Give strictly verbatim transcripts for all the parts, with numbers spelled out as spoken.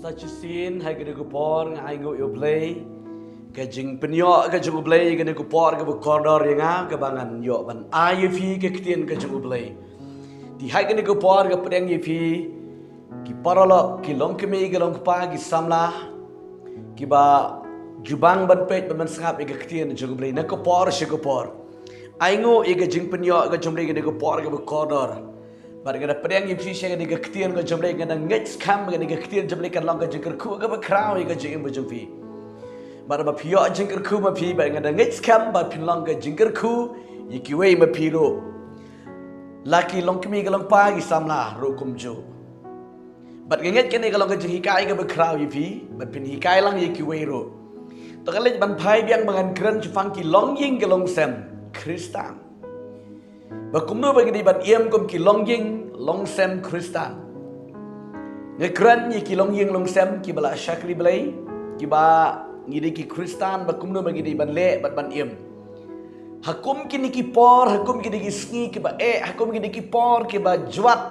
Sa shisien ha kane ka por nga ainguh ïa U Blei ka jingpynïoh ka jong U Blei ha kane ka por kaba kordor ïa nga, kaba ngan ïoh ban ai ïa phi ka ktien ka jong U Blei. Te ha kane ka por nga pdiang ïa phi ki paralok, ki longkmie, ki longkpa, ki samla kiba ju bang ban peit bad ban sngap ïa ka ktien jong U Blei na ka por sha ka por. Ainguh ïa ka jingpynïoh ka jong U Blei ha kane ka por kaba kordor. Bad nga da pdiang ïa phi sha kane ka ktien ka jong U Blei, nga da ngeit skhem ba kane ka ktien jong U Blei kan long ka jingkyrkhu kaba khraw ïa ka jingim ka jong phi. Bad ba phi ïoh jingkyrkhu ma phi, bad nga da ngeit skhem ba phin long ka jingkyrkhu ïa kiwei ma phi ruh, la ki longkmie ki longkpa, ki samla ruh kumjuh. Bad nga ngeit kane ka long ka jinghikai kaba khraw ïa phi, bad phin hikai lang ïa kiwei ruh. To ngin leit ban phai biang ba ngan kren shaphang ki longïing ki longsem Khristan, ba kumno ba ngi dei ban im kum ki longïing longsem Khristan. Nga kren ïa ki longïing longsem kiba la shakri Blei, kiba ngi dei ki Khristan, ba kumno ba ngi dei ban leh bad ban im. Ha kum kine ki por, ha kum kine ki sngi kiba eh, ha kum kine ki por kiba jwat,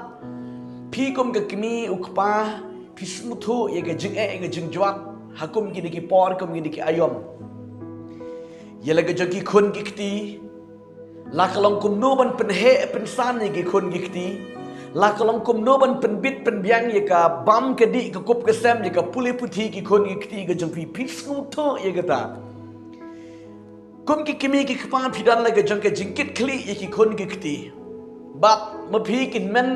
phi kum ka kmie u kpa phi sngewthuh ïa ka jingeh, ïa ka jingjwat ha kum kine ki por, kum kine ki aïom. Ïa la ka jong ki khun ki kti, la ka long kumno ban pynheh pynsan ïa ki khun ki kti, la ka long kumno ban pynbit pynbiang ïa ka bam ka dih, ka kup ka sem, ïa ka pule puthi ki khun ki kti ka jong phi, phi sngewthuh ïa kata. Kum ki kmie ki kpa phi don la ka jong ka jingkitkhlieh ïa ki khun ki kti. Bad ma phi ki hynmen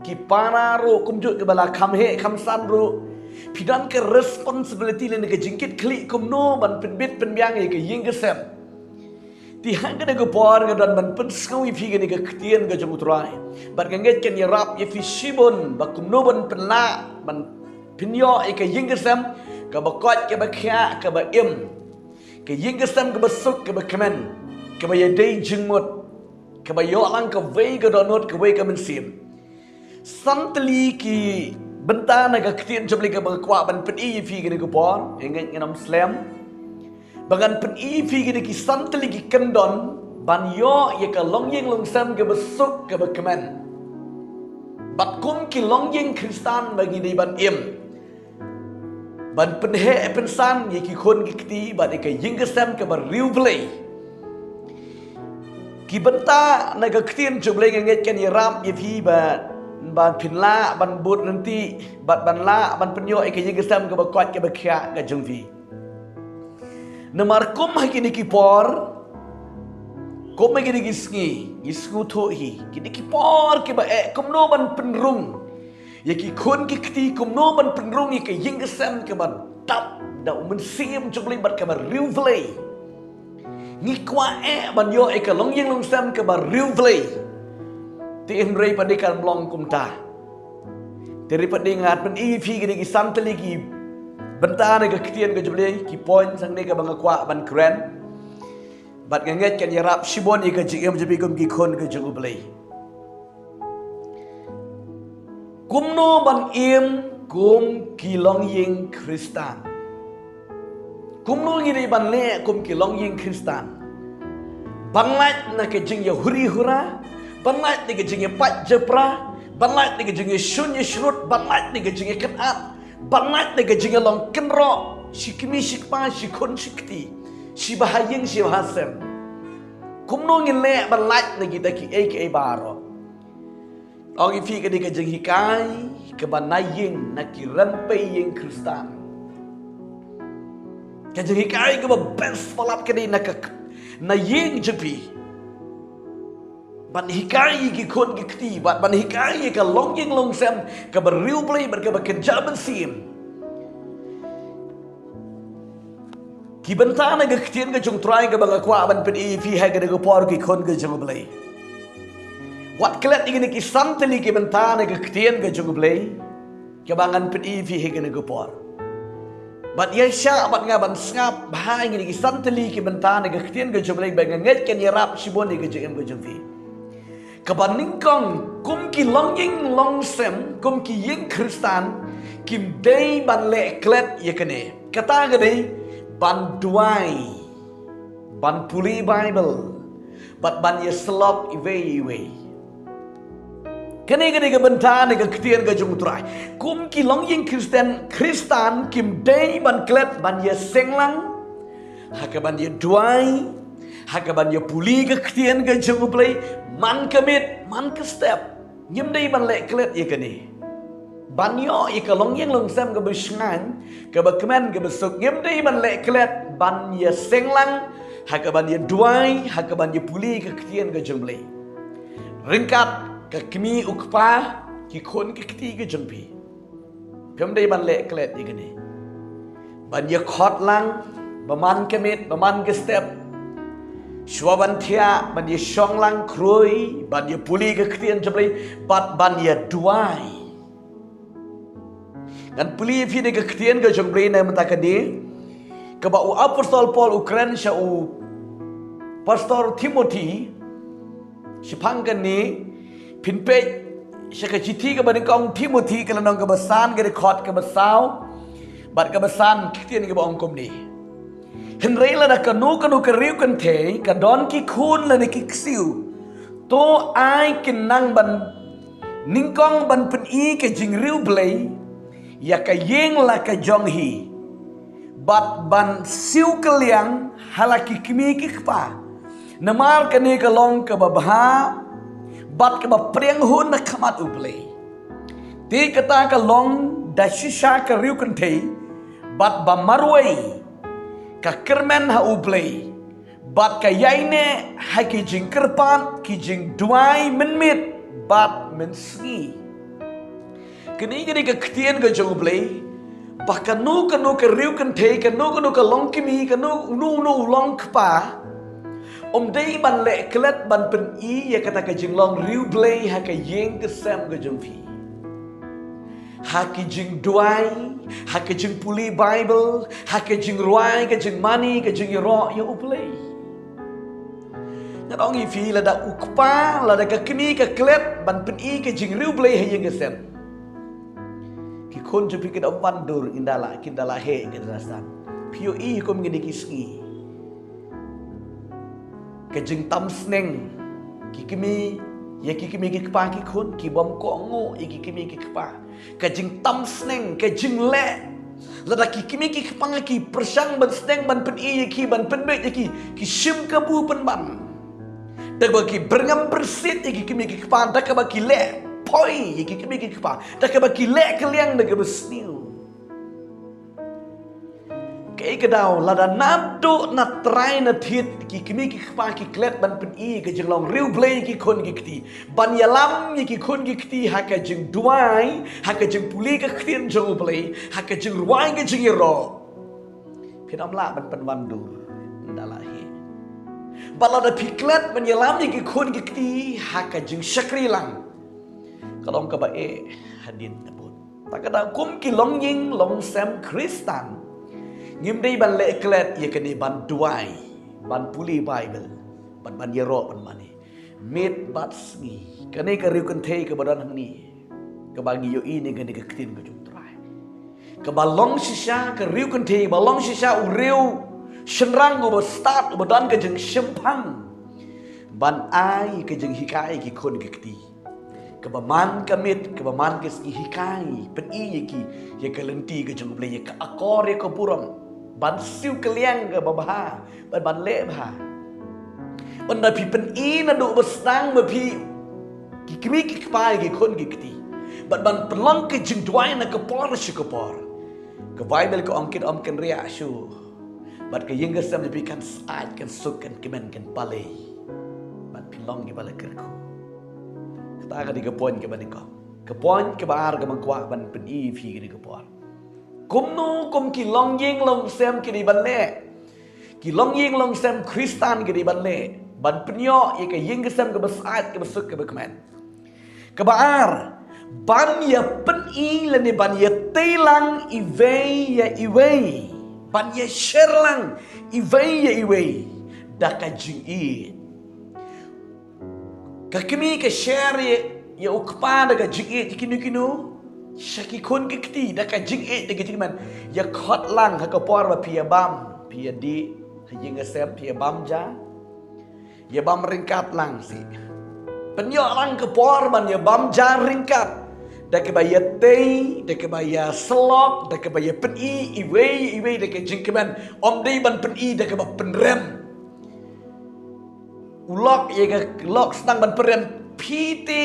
ki para ruh kumjuh kiba la kham heh kham san ruh, phi don ka responsibility lane ka jingkitkhlieh kumno ban pynbit pynbiang ïa ka ïing ka sem. Te ha kane ka por nga don ban pynsngew ïa phi kane ka ktien ka jong U Trai. Bad nga ngeit kan ïarap ïa phi shibun ba kumno ban pynlah ban pynïoh ïa ka ïing ka sem kaba koit kaba khiah kaba im, ka ïing ka sem kaba suk kaba kmen, kaba ïadei jingmut, kaba ïoh lang kawei ka dohnud, kawei ka mynsiem. San tylli ki bynta na ka ktien jong U Blei kaba nga kwah ban pyni ïa phi kane ka por, nga ngeit ngan ym slem. Ba ngan pyni ïa phi kine ki san tylli ki kyndon ban ïoh ïa ka longïing longsem kaba suk kaba kmen. Bad kum ki longïing Khristan ba ngi dei ban im, ban pynheh pynsan ïa ki khun ki kti bad ïa ka ïing ka sem kaba riewblei. Ki bynta na ka ktien jong U Blei nga ngeit kan ïarap ïa phi ba, ban phin lah ban bud lynti bad ban lah ban pynïoh ïa ka ïing ka sem kaba koit kaba khiah ka jong phi. Namar kum ha kine ki por, kum ha kine ki sngi, ngi sngewthuh hi, kine ki por kiba eh, kumno ban pynrung ïa ki khun ki kti, kumno ban pynrung ïa ka ïing ka sem kaba dap da U Mynsiem jong U Blei bad kaba riewblei. Ngi kwah eh ban ïoh ïa ka longïing longsem kaba riewblei. Te hynrei pat de kam long kumta. Te hynrei pat de ngan pyni ïa phi kine ki san tylli ki bynta na ka ktien ka jong U Blei, ki point hangne kaba nga kwah ban kren. Bad nga ngeit kan ïarap shibun ïa ka jingim jong phi kum ki khun ka jong U Blei. Kumno ban im kum ki longïing Khristan? Kumno ngi dei ban leh kum ki longïing Khristan? Ban lait na ka jingïahuri hura, ban lait na ka jingïapait jingïapra, ban lait na ka jingïashun ïashrut, ban lait na ka jingïakynad, ban lait na ka jingïalong kynroh, shi kmie shi kpa, shi khun shi kti, shi bahaïing shi bahasem. Kumno ngin leh ban lait na kita kiei kiei baroh? Ong ïa phi ka dei ka jinghikai kaba na ïing, na ki rympei ïing Khristan. Ka jinghikai kaba best palat ka dei na ka, na ïing jong phi. Ban hikai ïa ki khun ki kti, bad ban hikai ïa ka longïing longsem kaba riewblei bad kaba kynja mynsiem. Ki bynta na ka ktien ka jong U Trai kaba nga kwah ban pyni ïa phi ha kane ka por ki khun ka jong U Blei. Wat klet ïa kine ki san tylli ki bynta na ka ktien ka jong U Blei kaba ngan pyni ïa phi ha kane ka por. Bad ïa shah bad nga ban sngap bha ïa kine ki san tylli ki bynta na ka ktien ka jong U Blei ba nga ngeit kan ïarap shibun ïa ka jingim ka jong phi. Kaba nyngkong, kum ki longïing longsem, kum ki ïing Khristan, kim dei ban leh klet ïa kane. Kata ka dei ban duwai, ban pule Baibl, bad ban ïasyllok iwei iwei. Kane ka dei ka bynta na ka ktien ka jong U Trai. Kum ki longïing Khristan, Khristan kim dei ban klet ban ïaseng lang ha kaban ïaduwai, ha kaban ïapule ka ktien ka jong U Blei, man ka miet, man ka step. Ngim dei ban leh klet ïa kane. Ban ïoh ïa ka longïing longsem kaba shngaiñ, kaba kmen, kaba suk, ngim dei ban leh klet ban ïaseng lang ha kaban ïaduwai, ha kaban ïapule ka ktien ka jong U Blei. Ryngkat ka kmie u kpa, ki khun ki kti ka jong phi. Phim dei ban leh klet ïa kane. Ban ïakhot lang ba man ka miet, ba man ka step. Shuwa ban thiah, ban ïashong lang khrui, ban ïapule ka ktien jong U Blei, bad ban ïaduwai. Ngan pule ïa phi na ka ktien ka jong U Blei na mynta ka dei, kaba u apostol Paul u kren sha u pastor Timothy. Shaphang kane, phin peit sha ka shithi kaba nyngkong Timothy, ka lynnong kaba san, ka dkhot kaba saw bad kaba san, ka ktien kaba ong kumne: Hynrei lada kano kano ka riewkynthei kynthei ka don ki khun lane ki ksiew, to ai kin nang ban nyngkong ban pyni ka jingriewblei ïa ka ïing la ka jong hi, bad ban siew kylliang ha la ki kmie ki kpa. Namar kane ka long kaba bha bad kaba pdiang hun na khmat U Blei. Te kata ka long da shisha ka riewkynthei, bad ba marwei ka kyrmen ha U Blei, bad ka ïaineh ha ki jingkyrpad, ki jingduwai mynmiet bad mynsngi. Kane ka dei ka ktien ka jong U Blei, ba kano kano ka riewkynthei, kano kano ka longkmie, kano uno uno u longkpa, um dei ban leh klet ban pyni ïa kata ka jinglong riewblei ha ka ïing ka sem ka jong phi. Ha ki jingduwai, ha ki jingpule Baibl, ha ki jingrwai, ka jingmane, ka jingïaroh ïa U Blei. Ngan ong ïa phi, lada u kpa, lada ka kmie ka klet ban pyni ka jingriewblei ha ïing ka sem, ki khun jong phi kin ym wan dur, ynda la, kin da la heh, kin da la san. Phi ïohi kum kine ki sngi, ka jingtam sneng ki kmie ïa ki kmie ki kpa, ki khun ki bym kohnguh ïa ki kmie ki kpa. Ka jingtam sneng, ka jingleh. Lada ki kmie ki kpa ki pyrshang ban sneng ban pyni ïa ki, ban pynbeit ïa ki, ki shim kabu pynban. Da kaba ki byrngem byrsit ïa ki kmie ki kpa, da kaba ki leh poi ïa ki kmie ki kpa, da kaba ki leh kylliang, da kaba sniew. Kaei ka daw, lada naduh na trai na thied ki kmie ki kpa ki klet ban pyni ka jinglong riewblei ïa ki khun ki kti, ban ïalam ïa ki khun ki kti ha ka jingduwai, ha ka jingpule ka ktien jong U Blei, ha ka jingrwai ka jingïaroh, phin ym lah ban pynwandur, ynda la heh. Bad lada phi klet ban ïalam ïa ki khun ki kti ha ka jingshakri lang, ka long kaba eh hadien ka bun. Ta ka daw, kum ki longïing longsem Khristan, ngim dei ban leh klet ïa kane, ban duwai, ban pule Baibl, ban, ban ïaroh, ban mane miet bad sngi. Kane ka riewkynthei kaba don hangne, kaba ngi ïohi na kane ka ktien ka jong U Trai, kaba long shisha ka riewkynthei, ba long shisha u riew shynrang uba stad, uba don ka jingshemphang ban ai ka jinghikai ïa ki khun ki kti, kaba man ka miet, kaba man ka sngi, hikai, pyni ïa ki ïa ka lynti ka jong U Blei, ïa ka akor, ïa ka burom, ban siew kylliang kaba bha, ban, ban leh bha. Ynda phi pyni naduh ba sdang ma phi, ki kmie ki kpa, ïa ki khun ki kti, bad ban pynlong ka jingduwai na ka por sha ka por, ka Baibl ka ong kin ym kynriah shuh. Bad ka ïing ka sem jong phi kan syaid, kan suk, kan kmen, kan pale. Bad phin long kiba la kyrkhu. Kata ka dei ka point kaba nyngkong. Ka point kaba ar kaba nga kwah ban pyni ïa phi kane ka por, kumno kum ki longïing longsem ki dei ban leh. Ki longïing longsem Khristan ki dei ban leh, ban pynïoh ïa ka ïing ka sem kaba syaid, kaba suk, kaba kmen. Kaba ar, ban ïa pyni lane ban ïa tei lang iwei ïa iwei, ban ïa share lang iwei ïa iwei da ka jingïeit. Ka kmie ka share ïa, ïa u kpa da ka jingïeit, kino kino, sha ki khun ki kti da ka jingïeit, da ka jingkmen. Ïa khot lang ha ka por ba phi ïa bam, phi ïa dih ha ïing ha sem, phi ïa bam ja. Ïa bam ryngkat lang seh. Pynïoh lang ka por ban ïa bam ja ryngkat. Da kaba ïa tei, da kaba ïa slok, da kaba ïa pyni iwei iwei da ka jingkmen. Ym dei ban pyni da kaba pynrem. U lok ïa ka lok sdang ban pynrem. Phi te,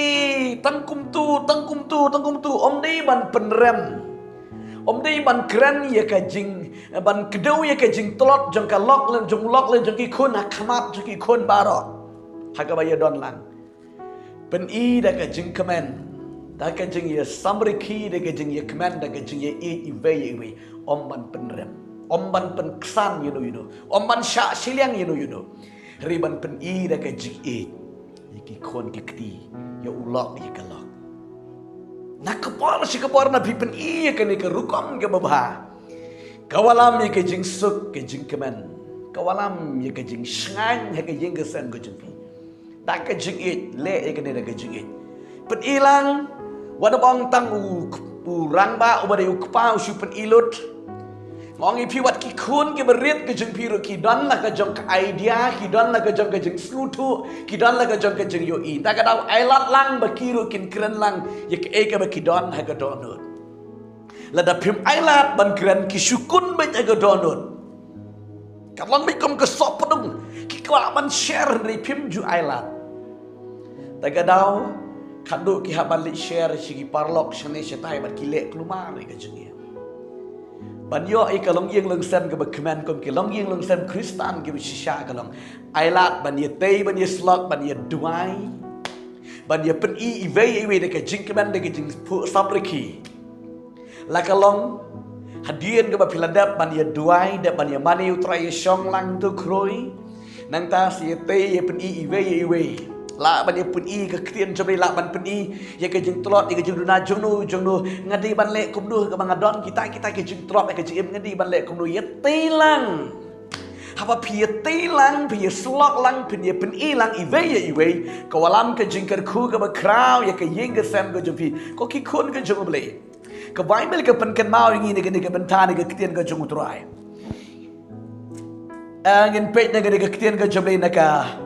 tang kumtu, tang kumtu, tang kumtu. Ym dei ban pynrem. Ym dei ban kren ïa ka jing, ban kdew ïa ka jingtlot jong ka lok lem, jong lok lem, jong ki khun ha khmat jong ki khun baroh. Ha kaba ïa don lang. Pyni da ka jingkmen, da ka jingïasamrkhie, da ka jingïakmen, da ka jingïaieit iwei ïa iwei. Ym ban pynrem, ym ban pynksan ïa no ïa no, ym ban shah shiliang ïa no ïa no. Hynrei ban pyni da ka jingïeit ïa ki khun ki kti, ïa u lok ïa ka lok. Na ka por sha ka por na phi pyni ïa kane ka rukom kaba bha, ka wallam ïa ka jingsuk ka jingkmen, ka wallam ïa ka jingshngaiñ ha ka ïing ka sem ka jong phi. Da ka jingïeit, leh ïa kane da ka jingïeit. Pyni lang, wat ym ong tang u, u rangbah uba dei u kpa u shu pyni lut. Nga ong ïa phi wat ki khun kiba rit ka jong phi ruh ki don la ka jong ka idea, ki don la ka jong ka jingsngewthuh, ki don la ka jong ka jingïohi. Da ka daw ailad lang ba ki ruh kin kren lang ïa kaei kaba ki don ha ka dohnud. Lada phim ailad ban kren ki shu kun beit ha ka dohnud. Ka long beit kum ka sohpdung, ki kwah ban share hynrei phim ju ailad. Da ka daw, khadduh ki hap ban leit share sha ki paralok shane shatai bad ki leh kulmar ïa ka jingim. Ban ïoh ïa ka longïing longsem kaba kmen kum ki longïing longsem Khristan kiba shisha ka long. Ailad ban ïa tei, ban ïa slok, ban ïa duwai. Ban ïa pyni iwei iwei da ka jingkmen da ka jingphuh samrkhie. La ka long, hadien kaba phi la dep ban ïa duwai, dep ban ïa mane u Trai ïa shong lang tu khroi. Nangta sa ïa tei ïa pyni iwei ïa iwei. Lah ban ïa pyni ka ktien jong me, lah ban pyni ïa ka jingtlot, ïa ka jingduna jong no, jong no. Nga dei ban leh kumno kaba nga don kita, kita ka jingtlot, ïa ka jingim nga dei ban leh kumno ïa tei lang. Haba phi ïa tei lang, phi ïa slok lang, phi ïa pyni lang, iwei ïa iwei. Ka wallam ka jingkyrkhu kaba khraw, ïa ka ïing ka sem ka jong phi. Ko ki khun ka jong U Blei. Ka Baibl ka pynkynmaw ïa ngi na kane ka bynta na ka ktien ka jong U Trai. Ah, ngin peit na kane ka ktien ka jong U Blei na ka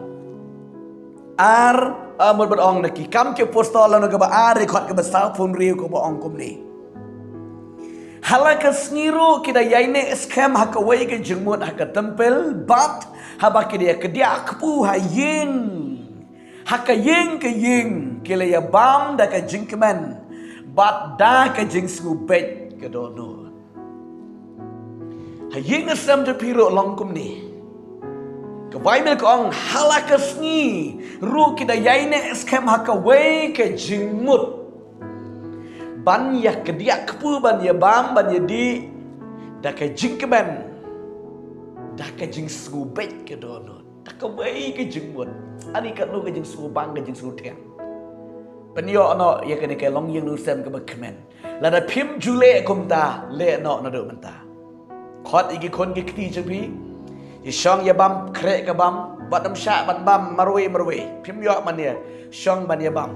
ar, ah, mut ban ong na ki Kam ki Apostol lynnong kaba ar, dkhot kaba sawphew hynriew kaba ong kumne. Ha la ka sngi ruh ki da ïaineh skhem ha kawei ka jingmut ha ka templ, bad haba ki da ïa kdiah kpu ha ïing. Ha ka ïing ka ïing, ki la ïa bam da ka jingkmen, bad da ka jingsngewbeit ka dohnud. Ha ïing ha sem jong phi ruh long kumne. Ka Baibl ka ong ha la ka sngi, ruh ki da ïaineh skhem ha kawei ka jingmut. Ban ïa kdiah kpu, ban ïa bam, ban ïa dih, da ka jingkmen, da ka jingsngewbeit ka dohnud. Da kawei ka jingmut. Ani katno ka jingsngewbang ka jingsngewthiang. Pynïoh noh ïa kane ka longïing longsem kaba kmen. Lada phim ju leh kumta, leh noh naduh mynta. Khot ïa ki khun ki kti jong phi. Ïa shong ïa bam khreh ka bam. Bad ym shah ban bam marwei marwei. Phim ïoh mane. Shong ban ïa bam.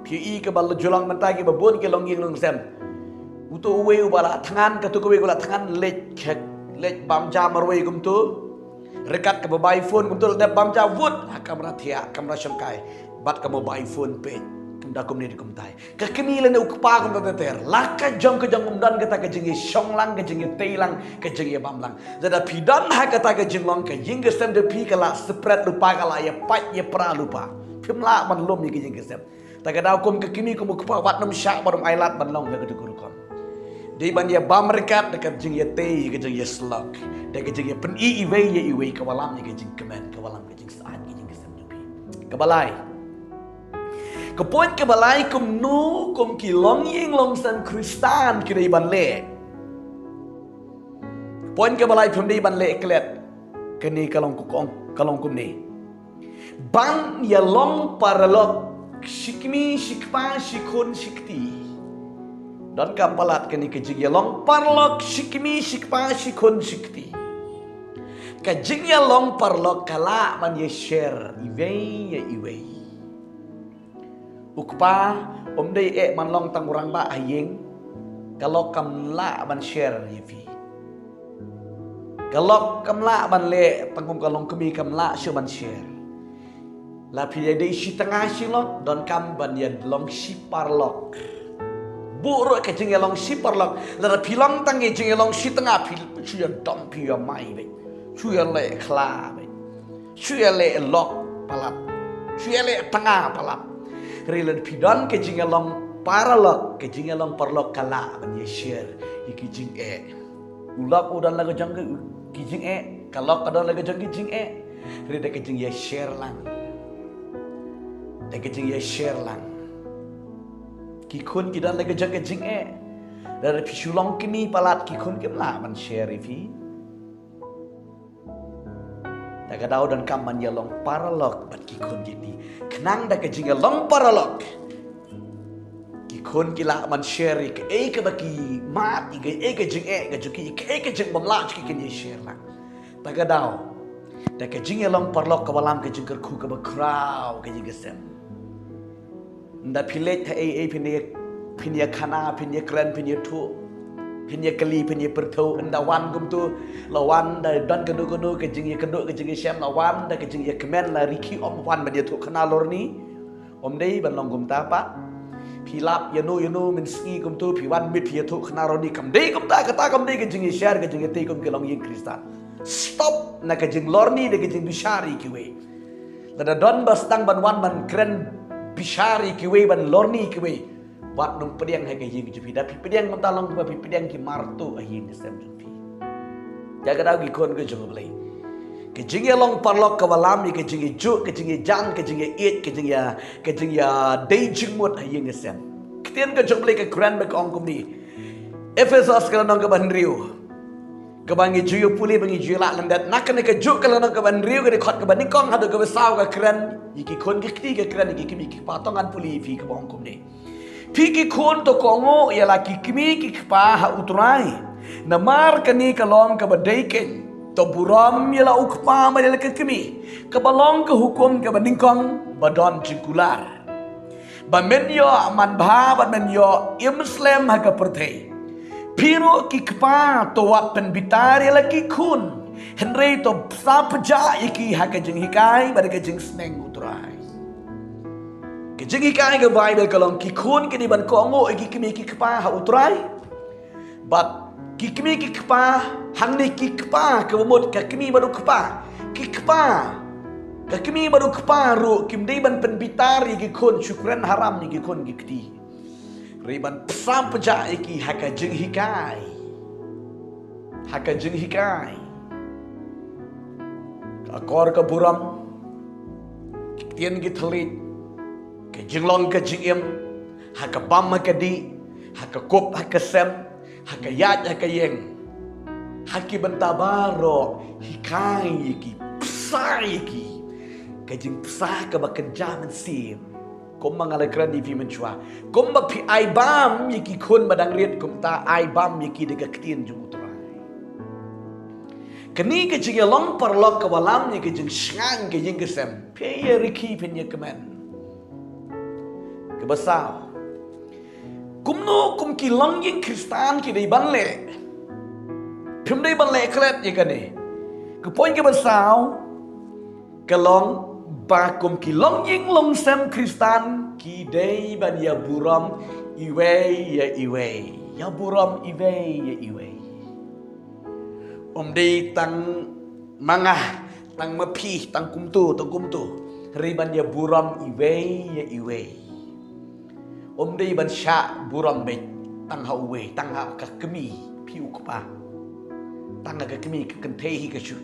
Phi i kaba la ju long mynta kiba bun ki longïing longsem. Uto uwei uba la thngan, kato kawei uba la thngan leit khek, leit bam ja marwei kumto. Ryngkat kaba bai phone kumto la dep bam ja wut ha kamra thiah, kamra shongkai. Bad ka mobile phone peit. Kumta kumne da kumtai. Ka kmie lane u kpa kumta ter ter. La ka jong ka jong um don kata ka jingïashong lang, ka jingïatei lang, ka jingïabam lang. Lada phi don ha kata ka jinglong, ka ïing ka sem jong phi ka la spread lypa, ka la ïapait ïapra lypa. Phim lah ban lum ïa ka ïing ka sem. Ta ka daw kum ka kmie kum u kpa wat nym shah, wat nym ailad ban long ha kata ka rukom. Dei ban ïabam ryngkat da ka jingïatei, ka jingïaslok, da ka jingïapyni iwei ïa iwei, ka wallam ïa ka jingkmen, ka wallam ka jingsaid, ka jingkmen jong phi. Kaba lai. Ka point kaba lai, kumno kum ki longïing longsem Khristan ki dei ban leh. Point kaba lai, phim dei ban leh klet. Kane ka long, ka long kumne. Ban ïalong paralok shi kmie shi kpa shi khun shi kti. Donkam palat kane ka jingïalong paralok shi kmie shi kpa shi khun shi kti. Ka jingïalong paralok ka lah ban ïa share iwei ïa iwei. U kpa um dei eh ban long tang u rangbah ha ïing. Ka lok kam lah ban share ïa phi. Ka lok kam lah ban leh tang kum ka longkmie, kam lah shuh ban share. La phi ïa dei shi tnga shi lok, donkam ban ïa long shi paralok. Buh ruh ka jingïalong shi paralok. Lada phi long tang ïa jingïalong shi tnga, phi shu ïa dom, phi ïa mai beit. Shu ïa leh khla beit. Shu ïa leh lok palat. Shu ïa leh tnga palat. Hynrei lada phi don ka jingïalong paralok, ka jingïalong paralok ka lah ban ïa share ïa ki jingeh. U lok u don la ka jong ki jingeh, ka lok ka don la ka jong ki jingeh. Hynrei da ka jingïa share lang. Da ka jingïa share lang. Ki khun ki don la ka jong ki jingeh. Lada phi shu long kmie palat, ki khun kim lah ban share ïa phi. Da ka daw donkam ban ïa long paralok bad ki khun ki kti. Khnang da ka jingïalong paralok, ki khun ki lah ban share ïa kaei kaba ki mad, ïa kaei ka jingeh ka jong ki, ïa kaei ka jingbymlah jong ki, kin ïa share lang. Da ka daw, da ka jingïalong paralok kaba lam ka jingkyrkhu kaba khraw ka jong ka sem. Ynda phi leit ha ei ei, phin ïa, phin ïa khana, phin ïa kren, phin ïa thuh, phin ïa kylli, phin ïa pyrthuh. Ynda wan kumtu, la wan da don kano kano ka jingïakynduh ka jingïashem, la wan da ka jingïakmen, la rkhie, ym wan ban ïathuh khana lorni. Ym dei ban long kumta pat. Phi lap ïano ïano mynsngi kumtu, phi wan miet phi ïathuh khana lorni. Kam dei kumta, kata kam dei ka jingïashare, ka jingïatei kum ki longïing Khristan. Stop na ka jinglorni da ka jingbishar ïa kiwei. Lada don ba sdang ban wan ban kren bishar ïa kiwei, ban lorni ïa kiwei, wat nym pdiang ha ka ïing jong phi. Da phi pdiang mynta long kumba phi pdiang ki martuh ha ïing ha sem jong phi. Ïa ka daw ki khun ka jong U Blei, ka jingïalong paralok kaba lam ïa ka jingïajuh, ka jingïajan, ka jingïaieit, ka jingïa, ka jingïadei jingmut ha ïing ha sem. Ka ktien ka jong U Blei ka kren ba ka ong kumne. Ephesos ka lynnong kaba hynriew, kaba ngi ju ïa pule, ba ngi ju ïa lah lyndet. Na kane kajuh ka lynnong kaba hynriew, ka dkhot kaba nyngkong haduh kaba saw, ka kren ïa ki khun ki kti, ka kren ïa ki kmie ki kpa. To ngan pule ïa phi, kaba ong kumne. Phi ki khun, to kohnguh ïa la ki kmie ki kpa ha U Trai. Namar kane ka long kaba dei keiñ. To burom ïa la u kpa bad ïa la ka kmie, kaba long ka hukum kaba nyngkong ba don jingkular, ba men ïoh manbha bad men ïoh im slem ha ka pyrthei. Phi ruh ki kpa, to wat pynbitar ïa la ki khun, hynrei to pynjah ïa ki ha ka jinghikai bad ka jingsneng U Trai. Ka jinghikai ka Baibl ka long ki khun ki dei ban kohnguh ïa ki kmie ki kpa ha U Trai. Bad ki kmie ki kpa, hangne ki kpa, kaba mut ka kmie bad u kpa. Ki kpa, ka kmie bad u kpa ruh kim dei ban pynbitar ïa ki khun, shu kren haram ïa ki khun ki kti. Hynrei ban pynjah ïa ki ha ka jinghikai. Ha ka jinghikai. Ka akor ka burom, ki ktien ki thylliej, ka jinglong ka jingim, ha ka bam ha ka dih, ha ka kup ha ka sem, ha ka ïaid ha ka ïeng, ha ki bynta baroh, hikai ïa ki, pynjah ïa ki. Ka jingpynjah kaba kynja mynsiem. Kumba nga la kren ïa phi mynshuwa, kumba phi ai bam ïa ki khun ba dang rit, kumta ai bam ïa ki da ka ktien jong U Trai. Kane ka jingïalong paralok kaba lam ïa ka jingshngaiñ ka ïing ka sem, phi ïa rkhie, phin ïa kmen. Kaba saw, kumno kum ki longïing Khristan ki dei ban leh? Phim dei ban leh klet ïa kane. Ka point kaba saw ka long ba kum ki longïing longsem Khristan ki dei ban ïa burom iwei ïa iwei. Ïa burom iwei ïa iwei. Ym dei tang ma nga, tang ma phi, tang kumto, tang kumto. Hynrei ban ïa burom iwei ïa iwei. Ym dei ban shah burom beit tang ha uwei, tang ha ka kmie, phi u kpa. Tang ha ka kmie, ka kynthei hi ka shu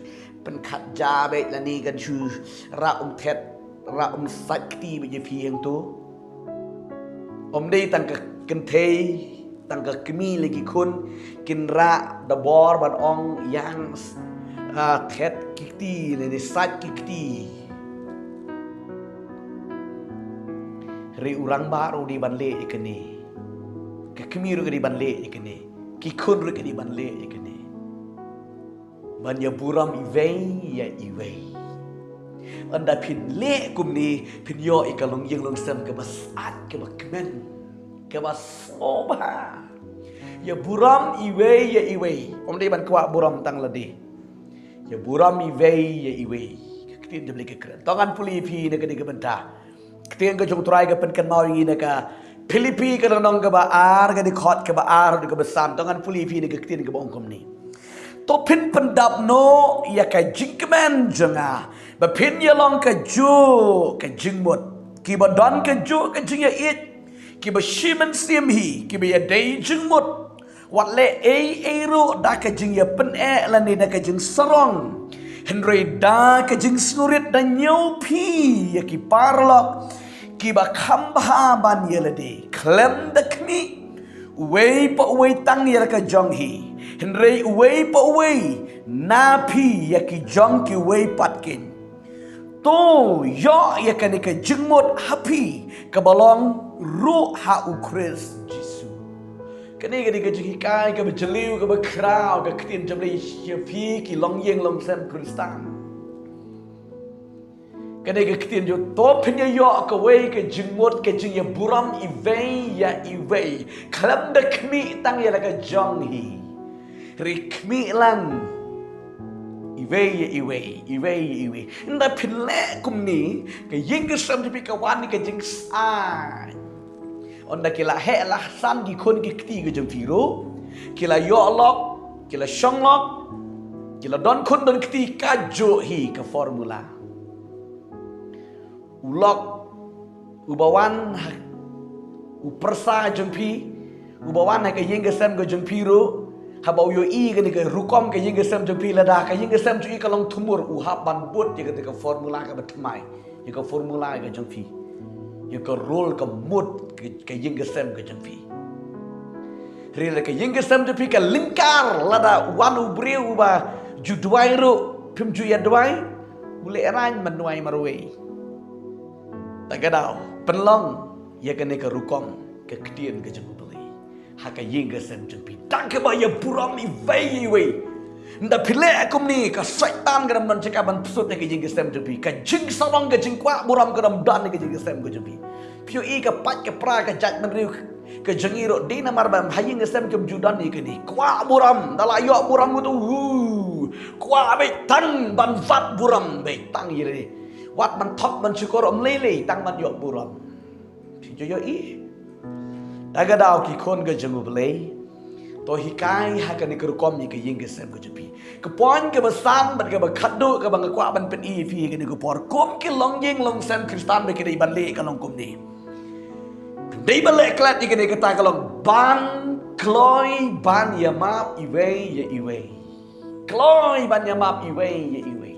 pynkhot ja beit, lane kan shu rah um thet, rah um sait kti beit ïa phi hangto. Ym dei tang ka kynthei, tang ka kmie lane ki khun kin rah da bor ban ong ïang, ah, thet ki kti lane sait ki kti. Hynrei u rangbah ruh u dei ban leh ïa kane. Ka kmie ruh ka dei ban leh ïa kane. Ki khun ruh ki dei ban leh ïa kane. Ban ïa burom iwei ïa iwei. Ynda phin leh kumne, phin ïoh ïa ka longïing longsem kaba sait, kaba kmen, kaba sngewbha. Ïa burom iwei ïa iwei. Ym dei ban kwah burom tang lade. Ïa burom iwei ïa iwei. Jabli ka kren. To ngan pule phi na ka dei ka bynta. Ktien ka jong Trai ka pynkynmaw ïa ngi na ka Philippi ka lynnong kaba ar, ka dei khot kaba ar, ka ba san. To ngan pule phi na ka ktien kaba ong kumne. To phin pyndap noh ïa ka jingkmen jong nga ba phin ïa long ka juh ka jingmut, kiba don ka juh ka jingïaieit, kiba shi mynsiem hi, kiba ïadei jingmut. Wat leh ei ei ruh da ka jingïapyneh lane da ka jingsarong, hynrei da ka jingsngewrit da ñiew phi ïa ki paralok kiba kham bha ban ïa lade, khlem da khmih uwei pa uwei tang ïa la ka jong hi, hynrei uwei pa uwei na phi ïa ki jong kiwei pat kin. To ïoh ïa kane ka jingmut ha phi kaba long ruh ha U Khrist Jisu. Kane ka dei ka jinghikai kaba jylliew kaba khraw ka ktien jong U Blei ïa phi ki longïing longsem Khristan. Kane ka ktien jong to phin ïa ïoh kawei ka jingmut ka jingïaburom iwei ïa iwei, khlem da khmih tang ïa la ka jong hi, hynrei khmih lang iwei ïa iwei, iwei ïa iwei. Ynda phin leh kumne, ka ïing ka sem jong phi ka wan ïa ka jingshai. Ynda ki la heh la san ki khun ki kti ka jong phi ruh, ki la ïoh lok, ki la shong lok, ki la don khun don kti, ka juh hi ka formula. U lok uba wan ha, u pyrsa jong phi, uba wan ha ka ïing ka sem ka jong phi ruh, haba u ïohi kane ka rukom ka ïing ka sem jong phi, lada ka ïing ka sem jong i ka long thumur, u hap ban bud ïa kata ka formula kaba thymmai, ïa ka formula ka jong phi, ïa ka rule ka mut ka, ka ïing ka sem ka jong phi. Hynrei lada ka ïing ka sem jong phi ka lyngkar, lada wan u briew uba ju duwai ruh phim ju ïa duwai, u lehraiñ ban duwai marwei. Ta ka daw, pynlong ïa kane ka rukom ka ktien ka jong U Blei ha ka ïing ka sem jong phi, da kaba ïaburom iwei ïa iwei. Ynda phi leh kumne, ka Soitan kam don jaka ban pynsuh ïa ka ïing ka sem jong phi. Ka jingsarong, ka jingkwah burom kam don ha ka ïing ka sem ka jong phi. Phi ïohi ka pait ka pra, ka jaitbynriew ka jong i ruh, dei namar ba ha ïing ka sem kim ju don ïa kane. Kwah burom, ynda la ïoh burom kumto, hu, kwah beit tang ban wad burom beit tang ïa lade. Wat ban thok ban shukor ym lei lei, tang ban ïoh burom. Phi ju ïohi? Ta ka daw, ki khun ka jong U Blei, to hikai ha kane ka rukom ïa ka ïing ka sem ka jong phi. Ka point kaba san bad kaba khatduh kaba nga kwah ban pyni ïa phi ha kane ka por, kum ki longïing longsem Khristan ba ki dei ban leh, ka long kumne. Dei ban leh klet ïa kane, kata ka long ban kloi ban ïamap iwei ïa iwei. Kloi ban ïamap iwei ïa iwei.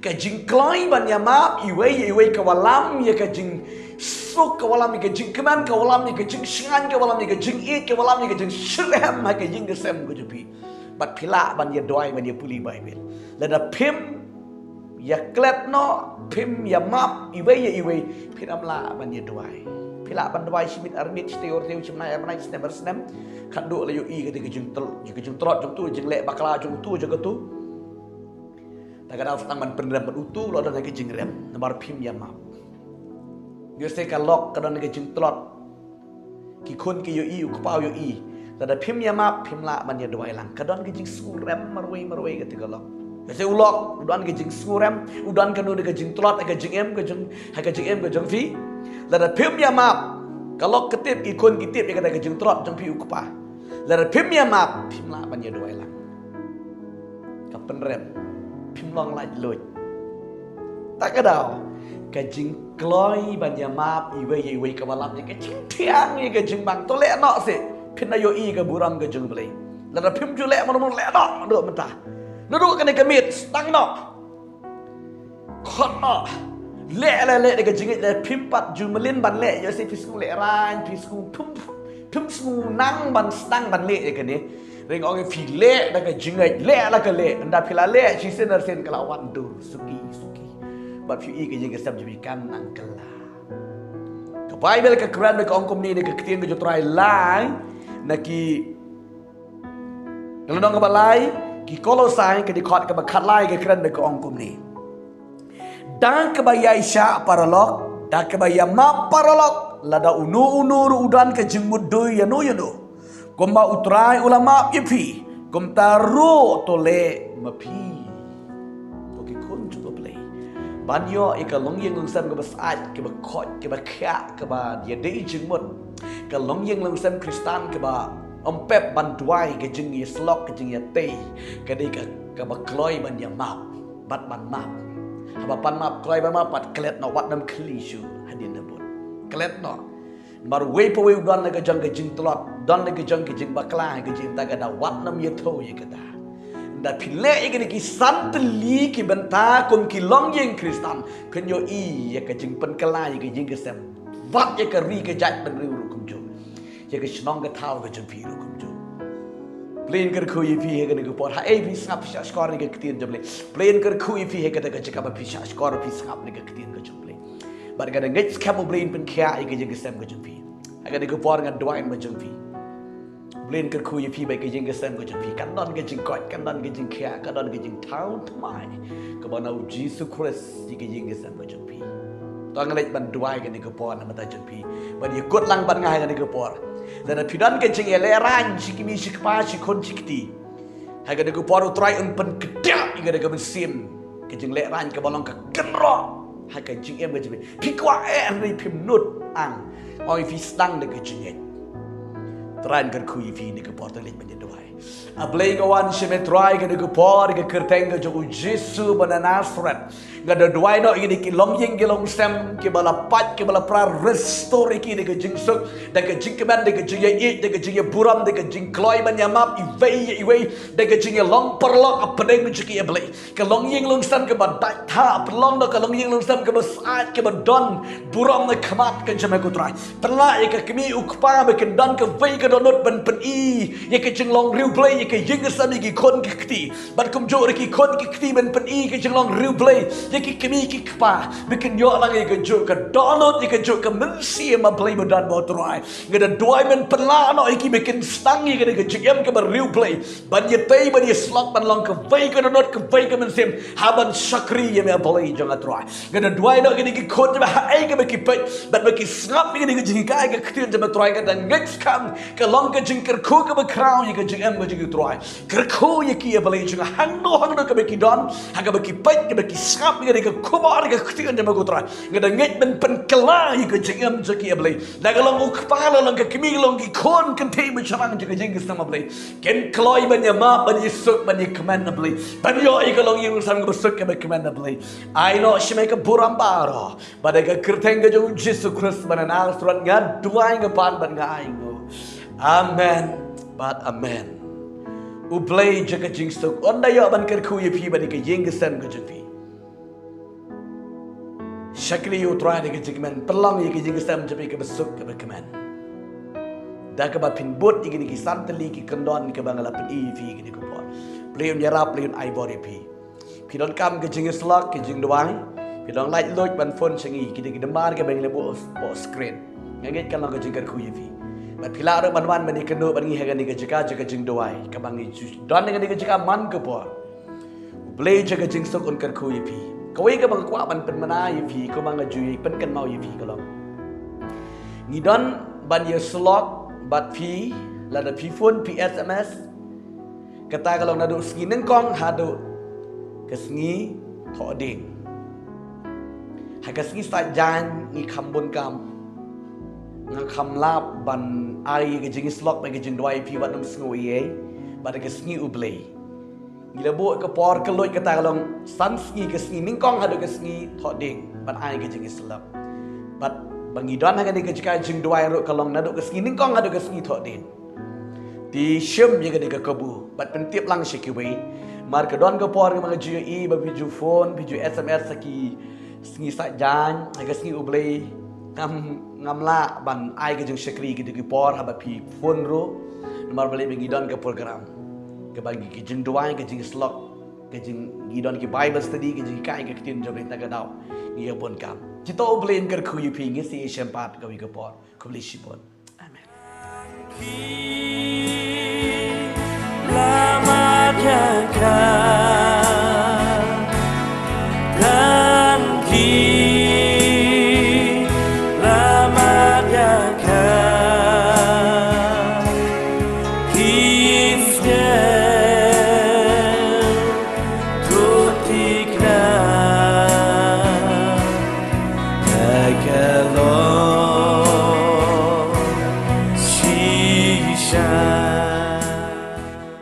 Ka jingkloi ban ïamap iwei ïa iwei ka wallam ïa ka jingsuk, ka wallam ïa ka jingkmen, ka wallam ïa ka jingshngaiñ, ka wallam ïa ka jingïeit, ka wallam ïa ka jingshitrhem ha ka ïing ka sem ka jong phi. Bad phi lah ban ïa duwai, ban ïa pule Baibl. Lada phim ïa klet noh, phim ïamap iwei ïa iwei, phin ym lah ban ïa duwai. Phi lah ban duwai shi miet ar miet, shi taïew ar taïew, shi bnai ar bnai, shi snem ar snem. Khatduh la ïohi kata ka jingtlot, ka jingtlot jong uto, jingleh bakla jong uto jong kato. Ta ka daw, tang ban pynrem bad uto, la don ka jingrem namar phim ïamap. Ïoh se ka lok ka don ka jingtlot. Ki khun ki ïohi, u kpa u ïohi. Lada phim ïamap, phim lah ban ïa duwai lang. Ka don ka jingsngewrem marwei marwei kata ka lok. Ïoh se u lok u don ka jingsngewrem, u don kano kano ka jingtlot ha ka jingim ka jong, ha ka jingim ka jong phi. Lada phim ïamap, ka lok ka tip, ki khun ki tip ïa kata ka jingtlot jong phi u kpa. Lada phim ïamap, phim lah ban ïa duwai lang. Ka pynrem, phim long laitluid. Ta ka daw, ka jingkloi ban ïamap iwei ïa iwei ka wallam ïa ka jingthiang, ïa ka jingbang. To leh noh seh, phin da ïohi ka burom ka jong U Blei. Lada phim ju leh mano mano, leh noh naduh mynta. Naduh kane ka miet, sdang noh. Khot noh. Leh, leh, leh da ka jingngeit, leh phim pat ju mlien ban leh, ïoh se phi sngew lehraiñ, phi sngew phim, phim sngew nang ban sdang ban leh ïa kane. Hynrei nga ong ïa phi, leh da ka jingngeit, leh la ka leh, ynda phi la leh shisien arsien ka la wan dur, suki suki. Bad phi ïohi ka ïing ka sem jong phi kan nang kylla. Ka Baibl ka kren ka ong kumne, na ka ktien ka jong U Trai, lai na ki Ka lynnong kaba lai, ki Kolosai, ka dkhot kaba khatlai, ka kren ka ong kumne. Da kaba ïaishah paralok, da kaba ïamap paralok, lada uno uno ruh u don ka jingmutdur ïano ïano, kumba U Trai u la map ïa phi, kumta ruh to leh ma phi. To ki khun jong U Blei, Ban ïoh ïa ka longïing longsem kaba syaid, kaba khoit, kaba khiah, kaba ïadei jingmut. Ka longïing longsem Khristan kaba ym pep ban duwai ka jingïasyllok, ka jingïatei. Ka dei ka, kaba kloi ban ïamap bad ban map. Haba pan map, kloi ban map bad klet noh, wat nym khlieh shuh hadien da bud. Klet noh. Namar uwei pa uwei u don la ka jong ka jingtlot, don la ka jong ka jingbakla, ka jingta ka da wat nym ïathuh ïa kata. Ynda phi leh ïa kine ki san tylli ki bynta kum ki longïing Khristan, phin ïohi ïa ka jingpynkylla ïa ka ïing ka sem. Wat ïa ka ri ka jaid bynriew ruh kumjuh. Ïa ka shnong ka thaw ka jong phi ruh kumjuh. Blei un kyrkhu ïa phi ha kane ka por. Haei phi sngap phi shah shkor ïa ka ktien jong Blei. Blei un kyrkhu ïa phi ha kata ka jaka ba phi shah shkor phi sngap ïa ka ktien ka jong Blei. Bad ka da ngeit skhem U Blei un pynkhiah ïa ka ïing ka sem ka jong phi. Ha kane ka por nga duwai ma jong phi. Blei un kyrkhu ïa phi bad ka ïing ka sem ka jong phi. Kan don ka jingkoit, kan don ka jingkhiah, kan don ka jingthaw thymmai. Kaba na U Jisu Khrist ïa ka ïing ka sem ka jong phi. To nga leit ban duwai kane ka por na bynta jong phi. Ban ïakut lang bad nga ha kane ka por. Lada phi don ka jingïalehrain shi kmie shi kpa shi khun shi kti. Ha kane ka por U Trai un pynkdiah ïa kane ka mynsiem. Ka jinglehrain kaba long ka kynroh ha ka jingim ka jong phi. Phi kwah eh hynrei phim nud ang. Ong ïa phi sdang da ka jingngeit. Trai un kyrkhu ïa phi ha kane ka por, to leit ban ïa duwai. A Blei nga wan sha me Trai ha kane ka por, ha ka kyrteng ka jong U Jisu ba na Nasareth. Nga da duwai noh ïa kine ki longïing ki longsem, kiba la pait, kiba la pra, restore ïa ki da ka jingsuk, da ka jingkmen, da ka jingïaieit, da ka jingïaburom, da ka jingkloi ban ïamap iwei ïa iwei, da ka jingïalong paralok hapdeng jong ki, A Blei. Ka longïing longsem kaba dait tha, pynlong noh ka longïing longsem kaba syaid, kaba don burom na khmat ka jong me ko Trai. Pynlah ïa ka kmie u kpa ba kin don kawei ka dohnud ban pyni ïa ka jinglong riewblei ïa ka ïing ka sem, ïa ki khun ki kti. Bad kumjuh ruh ki khun ki kti ban pyni ïa ka jinglong riewblei ïa ki kmie ki kpa, ba kin ïoh lang ïa kajuh ka dohnud, ïa kajuh ka mynsiem, A Blei ba don, ko Trai. Nga da duwai men pynlah noh ïa ki ba kin sdang ïa kane ka jingim kaba riewblei. Ban ïatei, ban ïasyllok, ban long kawei ka dohnud, kawei ka mynsiem, ha ban shakri ïa me, A Blei jong nga Trai. Nga da duwai noh ïa kine ki khun jong me, haei kaba ki peit bad ba ki sngap ïa kane ka jinghikai ka ktien jong me Trai, nga da ngeit skhem ka long ka jingkyrkhu kaba khraw ïa ka jingim ka jong ki Trai. Kyrkhu ïa ki, A Blei jong nga, hangno hangno kaba ki don, ha kaba ki peit, kaba ki sngap ïa kane ka khubor ka ktien jong me ko Trai. Nga da ngeit men pynkylla ïa ka jingim jong ki, A Blei. La ka long u kpa, la long ka kmie, la long ki khun, kynthei ba shynrang jong ka ïing ka sem, A Blei. Kin kloi ban ïamap, ban ïasuk, ban ïakmen, A Blei. Ban ïoh ïa ka longïing longsem kaba suk kaba kmen, A Blei. Ai noh sha me ka burom baroh. Bad ha ka kyrteng ka jong U Jisu Khrist ba na Nasareth nga duwai, nga pan bad nga ainguh. Amen bad amen. U Blei jong ka jingsuk un da ïoh ban kyrkhu ïa phi bad ïa ka ïing ka sem ka jong phi. Shakri ïa U Trai da ka jingkmen, pynlong ïa ka ïing ka sem jong phi kaba suk kaba kmen. Da kaba phin bud ïa kine ki san tylli ki kyndon kaba nga la pyni ïa phi ha kane ka por. Blei un ïarap, Blei un ai bor ïa phi. Phi donkam ka jingïasyllok, ka jingduwai, phi dang laitluid ban phone sha ngi, kine ki number kiba ngi la buh, buh screen. Nga ngeit kan long ka jingkyrkhu ïa phi. Bad phi lah ruh ban wan ban ïakynduh bad ngi ha kane ka jaka jong ka jingduwai, kaba ngi ju don ha kane ka jaka man ka por. U Blei jong ka jingsuk un kyrkhu ïa phi. Kawei kaba nga kwah ban pynbna ïa phi, kumba nga ju pynkynmaw ïa phi ka long, ngi don ban ïasyllok bad phi, lada phi phone, phi S M S, kata ka long naduh sngi nyngkong haduh ka sngi thohdieng. Ha ka sngi Saitjaiñ ngi kham bun kam. Nga kham lap ban ai ka jingïasyllok bad ka jingduwai ïa phi, wat nym sngew ei ei. Bad ha ka sngi U Blei ngi la buh ka por kylluid, kata ka long san sngi, ka sngi nyngkong haduh ka sngi thohdieng, ban ai ka jingïasyllok. Bad ba ngi don ha kane ka jaka jingduwai ruh ka long naduh ka sngi nyngkong haduh ka sngi thohdieng. Te shim ïa kane ka kabu bad pyntip lang sha kiwei. Namar ka don ka por kaba nga ju ïohi ba phi ju phone, phi ju S M S ha ki sngi Saitjaiñ, ha ka sngi U Blei, ngam, ngam lah ban ai ka jingshakri ha kito ki por haba phi phone ruh. Namar balei? Ba ngi don ka program kaba ngi, ka jingduwai, ka jingïasyllok, ka jing, ngi don ki Bible study, ka jinghikai ka ktien jong U Blei. Ta ka daw ngi ïa bun kam. Kito, U Blei un kyrkhu ïa phi, ngin sa ïashem pat kawei ka por. Khublei shibun. Amen.